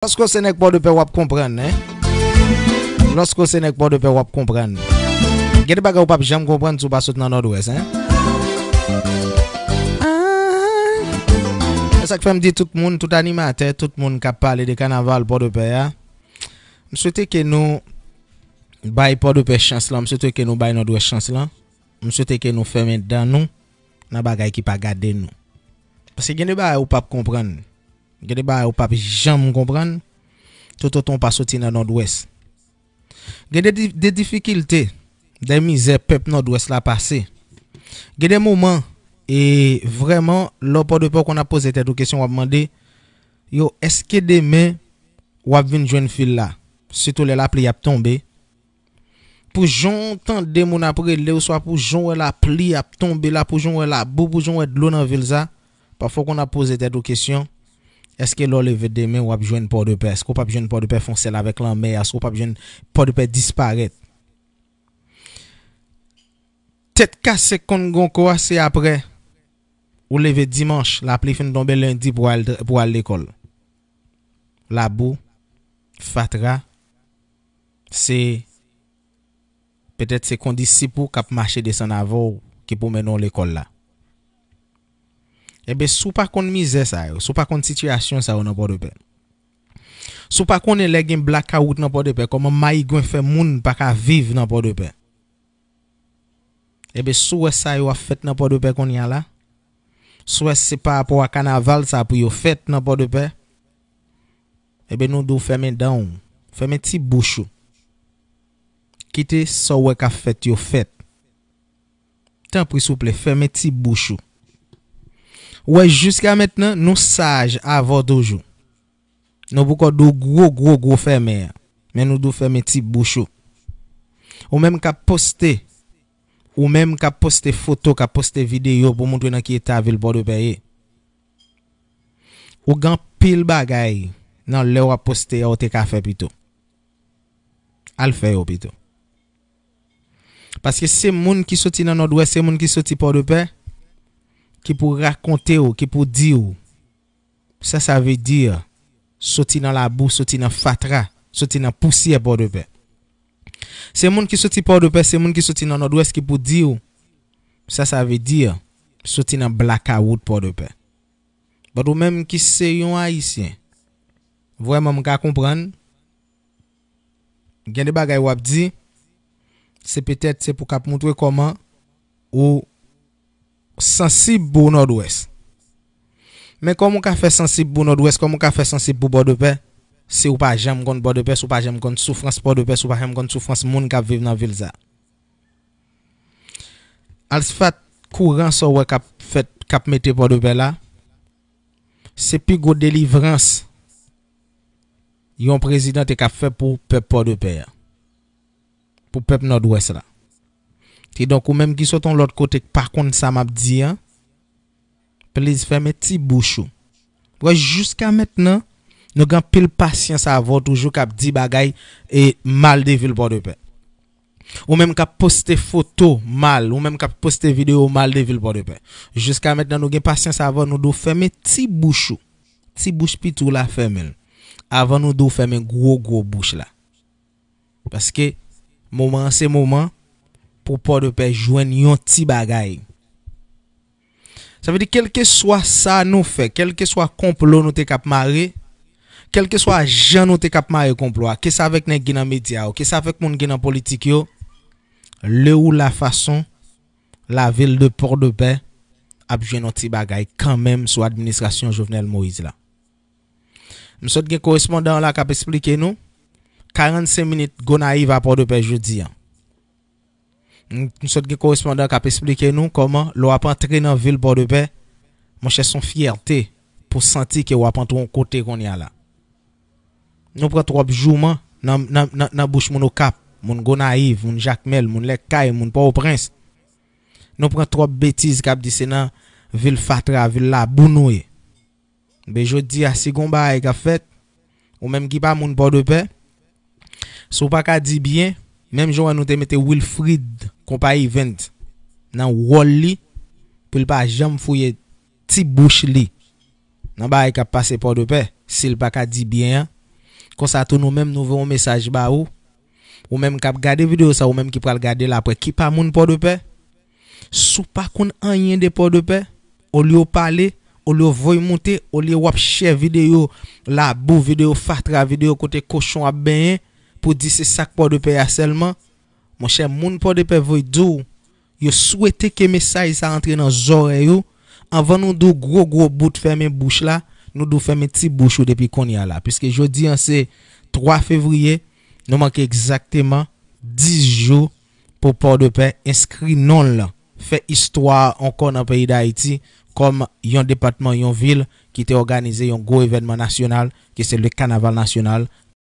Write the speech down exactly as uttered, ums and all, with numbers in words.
Lòske w se nèg Pòdepè, w ap konprann, en. Lòske w se nèg Pòdepè, w ap konprann. Gen de bagay ou p ap janm konprann si w pa sot nan Nòdwès, en. Ah. Se sa k fè m di tout moun, tout animatè, tout moun k ap pale de kanaval Pòdepè a, m swete ke nou bay Pòdepè chans lan, m swete ke nou bay Nòdwès chans lan, m swete ke nou fèmen dan nou nan bagay ki pa gade nou. Paske gen de bagay ou p ap konprann. Gen de bagay ou p ap janm konprann, toutotan w pa soti nan Nòdwès. Gen de di-, de difikilte, de mizè pèp Nòdwès la pase. Gen de moman, e vrèman, lè w Pòdepè, w konn ap poze tèt ou kesyon, w ap mande, yo, èske demen w ap vin jwenn fil la? Sitou lè lapli ap tonbe. Pou jan w tande moun ap rele w, swa pou jan w wè lapli ap tonbe la, pou jan w wè labou, pou jan w wè dlo nan vil sa, pafwa w konn ap poze tèt ou kesyon, èske lè w leve demen, w ap jwenn Pòdepè? Èske w p ap jwenn Pòdepè fè yon sèl avèk lanmè a? Èske w p ap jwenn Pòdepè disparèt? Tèt kase k konn gen yon kou a, se aprè ou leve dimanch, lapli fin tonbe lendi pou al, pou al lekòl. Labou, fatra, se, petèt se kondisip ou k ap mache desann avè w ki pou mennen w lekòl la. Enben, si w pa konn mizè sa yo, si w pa konn sitiyasyon sa yo nan Pòdepè, si w pa konnen lè gen blakawout nan Pòdepè, kòman mayigwen fè moun pa ka viv nan Pòdepè, enben, si w wè sa yo ap fèt nan Pòdepè kounye a la, si w wè se pa rapò a kanaval sa pou yo fèt nan Pòdepè, enben, nou di w fèmen dan w, fèmen ti bouch ou. Kite sa w wè k ap fèt yo fèt. Tanpri, souple, fèmen ti bouch ou. Ou wè, jiska mentnan, nou saj avè w toujou. Nou poko di w gwo, gwo, gwo fèmen an. Men nou di w fèmen ti bouch ou. Ou menm k ap poste, ou menm k ap poste foto, k ap poste videyo pou montre nan ki eta vil Pòdepè ye. Ou gen anpil bagay nan lè w ap poste a ou te ka fè pito. Al fè yo pito. Paske se moun ki soti nan Nòdwès, se moun ki soti Pòdepè, ki pou rakonte w, ki pou di w sa sa vle di soti nan labou, soti nan fatra, soti nan pousyè Pòdepè. Se moun ki soti Pòdepè, se moun ki soti nan Nòdwès ki pou di w sa sa vle di soti nan blakawout Pòdepè. But ou menm ki se yon Ayisyen, vrèman m ka konprann, gen de bagay w ap di, se petèt se pou k ap montre kòman ou sansib pou Nòdwès. Men kòman w ka fè sansib pou Nòdwès, kòman w ka fè sansib pou Pòdepè, si w pa janm konn Pòdepè, si w pa janm konn soufrans Pòdepè, si w pa janm konn soufrans moun k ap viv nan vil sa? Alsfat, kouran sa w wè k ap fèt, k ap mete Pòdepè la, se pi gwo delivrans yon prezidan te ka fè pou pèp Pòdepè a, pou pèp Nòdwès la. Kidonk, ou menm ki sot yon lòt kote k pa konn sa m ap di an, please fèmen ti bouch ou. Wè, jiska mentnan, nou gen anpil pasyans avè w toujou k ap di bagay e mal de vil Pòdepè. Ou menm k ap poste foto mal, ou menm k ap poste videyo mal de vil Pòdepè. Jiska mentnan, nou gen pasyans avè w, nou di w fèmen ti bouch ou. Ti bouch piti w la, fèmen l. Avan nou di w fèmen gwo, gwo bouch la. Paske moman an se moman pou Pòdepè jwenn yon ti bagay. Sa vle di, kèlkeswa sa nou fè, kèlkeswa konplo nou te k ap mare, kèlkeswa jan nou te k ap mare konplo a, ke sa avèk nèg ki nan medya yo, ke sa avèk moun ki nan politik yo, lè ou la fason, lavil de Pòdepè ap jwenn yon ti bagay kanmenm sou administrasyon Jovenel Moïse la. M sot gen korespondan la k ap esplike nou, karannsenk minit Gonayiv a Pòdepè jodi a. M, m sot gen korespondan k ap esplike nou kòman lè w ap antre nan vil Pòdepè, monchè, se yon fyète pou santi ke w ap antre yon kote kounye a la. Nou pran twòp jouman nan, nan, nan, nan bouch moun Okap, moun Gonayiv, moun Jakmèl, moun Lèkay, moun Pòtoprens. Nou pran twòp betiz k ap di se nan vil fatra, vil labou nou ye. Men jodi a, si gon bagay k ap fèt, ou menm ki pa moun Pòdepè, si w pa ka di byen, menm jan w wè nou te mete Wilfrid Konpa Event nan wòl li, pou l pa janm fouye ti bouch li nan bagay k ap pase Pòdepè, si l pa ka di byen an, Konsa tou nou menm nou voye yon mesaj ba ou. Ou menm k ap gade videyo sa, ou menm ki pral gade l apre, ki pa moun Pòdepè. Si w pa konn anyen de Pòdepè, olye w pale, olye w voye moute, olye w ap share videyo labou, videyo fatra, videyo kote kochon ap benyen, pou di se sa k Pòdepè a sèlman. Monchè, moun Pòdepè voye di w, yo swete ke mesaj sa antre nan zòrèy ou. Anvan nou di w gwo gwo bout fèmen bouch la, nou di w fèmen ti bouch ou depi kounye a la. Piske jodi an se twa fevriye, nou manke egzakteman dis jou pou Pòdepè enskri non l, fè istwa ankò nan peyi Dayiti kòm yon depatman, yon vil ki te òganize yon gwo evènman nasyonal, ki se le kanaval nasyonal